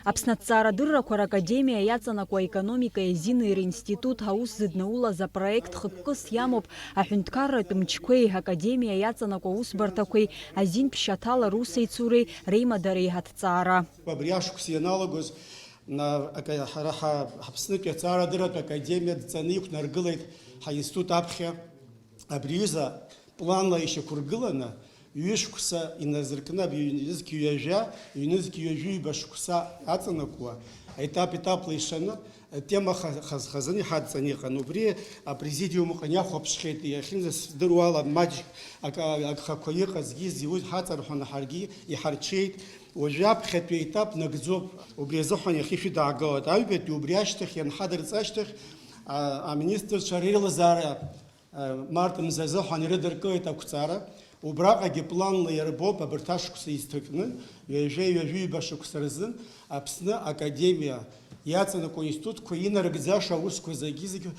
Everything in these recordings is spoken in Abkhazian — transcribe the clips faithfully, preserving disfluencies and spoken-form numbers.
Аԥсны аҭҵаарадыррақәа ракадемиа иаҵанакуа аекономикеи азинеи ринститут аус зыднаулаз апроект хықәкыс иамоуп аҳәынҭқарратә мчқәеи академиа иаҵанакуа аусбарҭақәеи азин ԥшьаҭала русеицуреи реимадареи аҭҵаара. Абри ашықәс ианалагоз, на-, ака-, ҳара ҳа-, Ҳаԥснытәи аҭҵаарадырратә академиа дҵаны иқәнаргылеит ҳаинститут аԥхьа. Абри аҩыза планла ишьақәыргыланы, ҩышықәса иназыркны, абри ҩнызқь ҩажәа, ҩнызқь ҩажәи ҩба шықәса аҵанакуа, етап-етапла ишаны, атема ха-, хаз-, хазын иҳадҵан иҟан. Убри апрезидиум ыҟан, иахәаԥшхьеит, иахьынӡасдыруала, маҷк ак-, агхақәа иҟазгьы зиуз ҳаҵарҳәаны ҳаргьы иҳарҽеит. Уажәы аԥхьатәи аетап нагӡоуп. Убри азыҳәан иахьа шәыдаагалоит. Аҩбатәи убри ашьҭахь ианҳадырҵ ашьҭахь, а-, аминистрцәа реилазаара Март мза азыҳәан ирыдыркылеит ақәҵара. Убраҟагьы планла иарбоуп абарҭ ашықәса изҭакны, ҩажәеи ҩажәи ҩба шықәса рзын Аԥсны академиа иаҵанакуа институтқәа инарыгӡаша аусқәа зегьы-зегь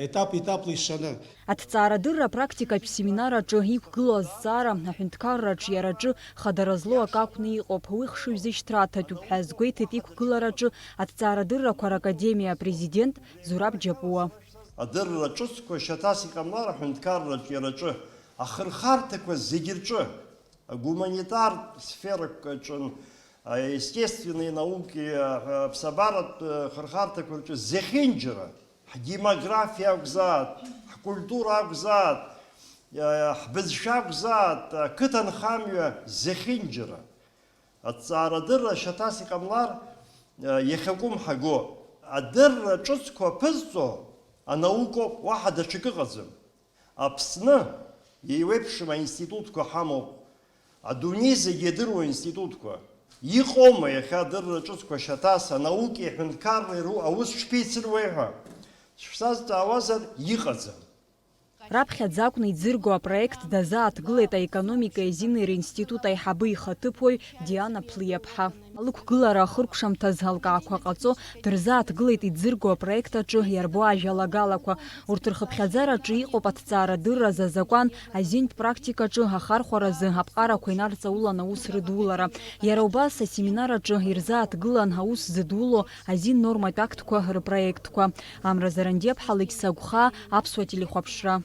етап-етапла ишаны. Аҭҵаарадырра апрактикатә семинар аҿы иқәгылоу азҵаара аҳәынҭқарра аҿиараҿы хадара злоу акы акәны иҟоуп, уи хшыҩзышьҭра аҭатәуп ҳәа азгәеиҭеит иқәгылараҿы аҭҵаарадыррақәа ракадемиа апрезидент Зураб Џьапуа. Адырра ҿыцқәа шьаҭас иҟамлар аҳәынҭқарра аҿиараҿы, ахырхарҭақәа зегьы рҿы, агуманитартә сферақәа аҿын, аестественные науки, аԥсабаратә хырхарҭақәа рҿы зехьынџьара, ҳдемографиа акәзааит, ҳкультура акәзааит, ҳбызшәа акәзааит, ақыҭанхамҩа зехьынџьара. Аҭҵаарадырра шьаҭас иҟамлар, иахьакәым ҳаго. Адырра ҿыцқәа аԥызҵо анаукоуп, уаҳа даҽакы ыҟаӡам. Аԥсны еиуеиԥшым аинститутқәа ҳамоуп, адунеи зегь иадыруа аинститутқәа. Иҟоума иахьа адырра ҿыцқәа шьаҭас анаукеи аҳәынҭқарреи ру-, аус шԥеицыруеи ҳәа шәсазҵаауазар, иҟаӡам. Раԥхьаӡа акәны иӡырго апроект дазааҭгылеит аекономикеи азинеи ринститут аиҳабы ихаҭыԥуаҩ Диана Ԥлиаԥҳа. Алықәгылара ахыркәшамҭаз алкаақәа ҟаҵо дырзааҭгылеит иӡырго апроект аҿы иарбоу ажәалагалақәа. Урҭ рхыԥхьаӡараҿы иҟоуп аҭҵаарадырраз азакәан, азинтә практикаҿы ахархәаразы аԥҟарақәа инарҵаулан аус рыдулара. Иара убас асеминар аҿы ирзааҭгылан аус зыдуло азин норматә актқәа рпроектқәа. Амра Зарандиаԥҳа, Лықьса Гәхаа, Аԥсуа телехәаԥшра.